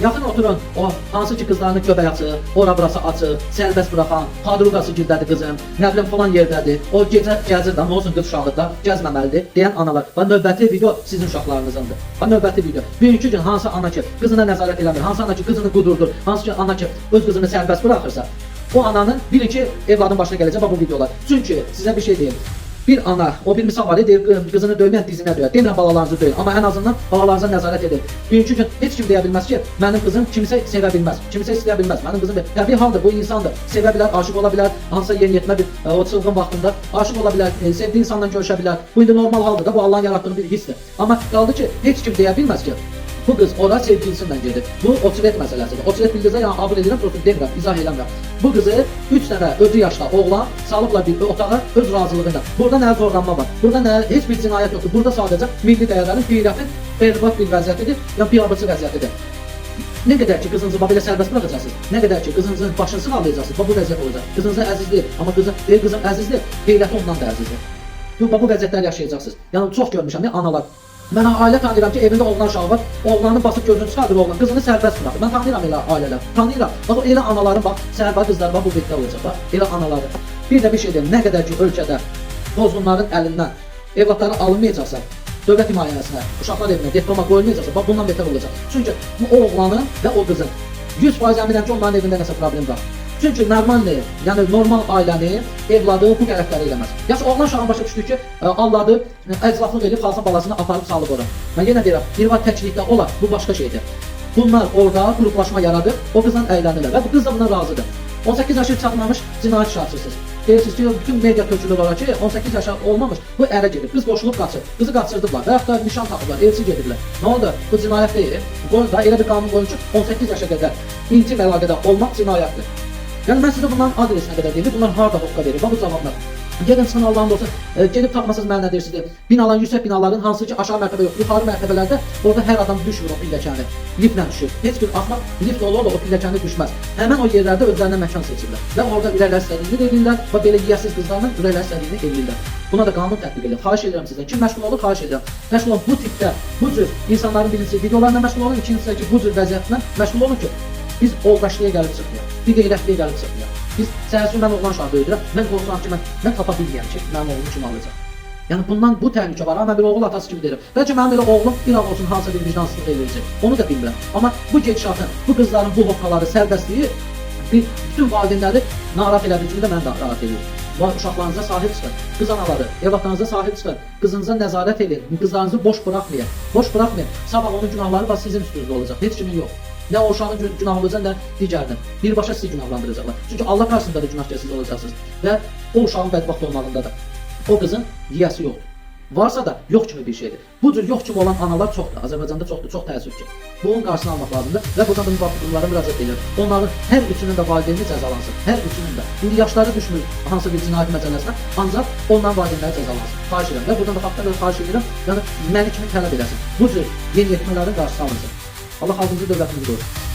Yaxın oturun o hansı ki qızlarının göbəyi açıq, ora burası açıq, sərbəst buraxan, podrugası gildədir qızım, nə bilim falan yerdədir. O gecə gəzir də, nə olsun qız uşağıdır da, gəzməməlidir deyən analar. Bax növbəti video sizin uşaqlarınızındır. Bax növbəti video. Bugünkü gün hansı ana ki qızına nəzarət eləmir, hansı ana ki qızını qudurdur, hansı ki ana ki öz qızını sərbəst buraxırsa, o ananın bilin ki evladın başına gələcək bax bu videolar. Çünki sizə bir şey deyim. Bir ana, o bir misal var ya, deyir, qızını döyməyən dizinə döyər. Demirəm balalarınızı döyün, amma ən azından balalarınıza nəzarət edin. Bugünkü gün heç kim deyə bilməz ki, mənim qızım kimsə sevə bilməz, kimsə istəyə bilməz. Mənim qızım təbii haldır, bu insandır. Sevə bilər, aşiq ola bilər, hansısa yeniyetmə bir o çılğın vaxtında aşiq ola bilər, sevdiyi insanla görüşə bilər. Bu indi normal haldır da, bu Allahın yaratdığı bir hissdir. Amma qaldı ki, heç kim deyə bilməz ki, bu qız ora sevgilisindən gedir. Bu oçiret məsələsidir. Oçiret bildirsə, yəni abur edirəm, prosto demirəm, izah eləmirəm. Bu qızı 3 dənə özü yaşda oğlan salıblar bir otağa öz razılığı ilə. Burada nə zorlanma var? Burada nə heç bir cinayət yoxdur. Burada sadəcə milli dəyərlərin, qeyrətin bərbad bir vəziyyətidir, yəni biabırçı vəziyyətidir. Nə qədər ki qızınızı bax belə sərbəst buraxacaqsınız, nə qədər ki qızınızın başını sığallayacaqsınız, bax bu vəziyyət olacaq. Qızınıza əzizdir, amma qızı deyir qızım əzizdir, qeyrəti ondan da əzizdir. Bu bax bu vəziyyətlər yaşayacaqsınız. Yəni çox görmüşəm ya analar. Mən ailə tanıyıram ki, evində oğlan uşağı var. Oğlanı basıb gözünü çıxardır oğlan, qızını sərbəst buraxır. Mən tanıyıram elə ailələr. Tanıyıram. Bax o elə anaların bax, sərbəst qızlar bax bu betlər olacaq bax. Elə anaları. Bir də bir şey deyim, nə qədər ki ölkədə pozğunların əlindən evladları alınmayacaqsa, dövlət himayəsinə, uşaqlar evinə, detdoma qoyulmayacaqsa, bax bundan betər olacaq. Çünki bu o oğlanın və o qızın 100% əminəm ki, onların evində nəsə problem var. Çünki normal, yəni normal ailənin evladı bu qələtləri eləməz. Yaxşı, oğlan uşağın başa düşdü ki, alladı, əclaflıq edib xalça balasını aparıb salıb ora. Mən yenə deyirəm, bir var təklikdə olar, bu başqa şeydir. Bunlar orada qruplaşma yaradıb, o qızla əylənirlər və bu qız da buna razıdır. 18 yaşı çatmamış cinayət işi açırsınız. Deyirsiniz ki, bütün media tökülür ora ki, 18 yaşa olmamış, bu ərə gedib, qız qoşulub qaçır. Qızı qaçırdılar və yaxud da nişan taxıblar, elçi gediblər. Nə oldu? Bu cinayət deyil. Qoyun da elə bir qanun qoyun ki, 18 yaşa qədər intim əlaqədə olmaq cinayətdir. Yəni mən sizə bunların adresinə qədər deyim, bunlar harda hoqqa verir? Bax bu cavablar. Gedin çıxın Allahın olsun. Gedib tapmasaz mənə nə deyirsiniz? Binaların, yüksək binaların hansı ki aşağı mərtəbə yox, yuxarı mərtəbələrdə orada hər adam düşmür o pilləkəni. Liftlə düşür. Heç bir axmaq lift ola ola o pilləkəni düşməz. Həmən o yerlərdə özlərinə məkan seçirlər və orada ürəkləri istədiyini edirlər və belə yiyəsiz qızlarla ürəkləri istədiyini edirlər. Buna da qanun tətbiq edilir. Xahiş edirəm sizdən. Kim məşğul olur, xahiş edirəm. Məşğul olun bu tipdə, bu cür insanların birincisi videolarla məşğul olun, ikincisi ki, bu cür vəziyyətlə məşğul olun ki, biz oldaşlığa gəlib çıxmayaq. Bir qeyrətliyə gəlib çıxmayaq. Biz səhər mən oğlan uşağı böyüdürəm. Mən qorxuram ki, mən tapa bilməyəm ki, mənim oğlumu kim alacaq. Yəni bundan bu təhlükə var. Amma mən bir oğul atası kimi deyirəm. Bəlkə mənim elə oğlum bir an olsun hansısa bir vicdansızlıq eləyəcək. Onu da bilmirəm. Amma bu gedişatın, bu qızların bu hoqqaları, sərbəstliyi bir bütün valideynləri narahat elədiyi kimi də məni də narahat eləyir. Var uşaqlarınıza sahib çıxın. Qız anaları, evlatlarınıza sahib çıxın. Qızınıza nəzarət edin. Qızlarınızı boş buraxmayın. Boş buraxmayın. Sabah onun günahları bax sizin üstünüzdə olacaq. Heç kimin yox. Nə o uşağın günahı olacaq, nə digərinin. Birbaşa sizi günahlandıracaqlar. Çünki Allah qarşısında da günahkar siz olacaqsınız. Və o uşağın bədbəxt olmağında da o qızın yiyəsi yoxdur. Varsa da yox kimi bir şeydir. Bu cür yox kimi olan analar çoxdur. Azərbaycanda çoxdur, çox təəssüf ki. Bunun qarşısını almaq lazımdır və buradan da müvafiq qurumlara müraciət edirəm. Onların hər üçünün də valideyni cəzalansın. Hər üçünün də. İndi yaşları düşmür hansı bir cinayət məcəlləsinə, ancaq onların valideynləri cəzalansın. Xahiş edirəm və buradan da xalqdan da xahiş edirəm, yəni məni kimi tələb eləsin. Bu cür yeniyetmələrin qarşısı alınsın. Allah xalqımızı, dövlətimizi qorusun.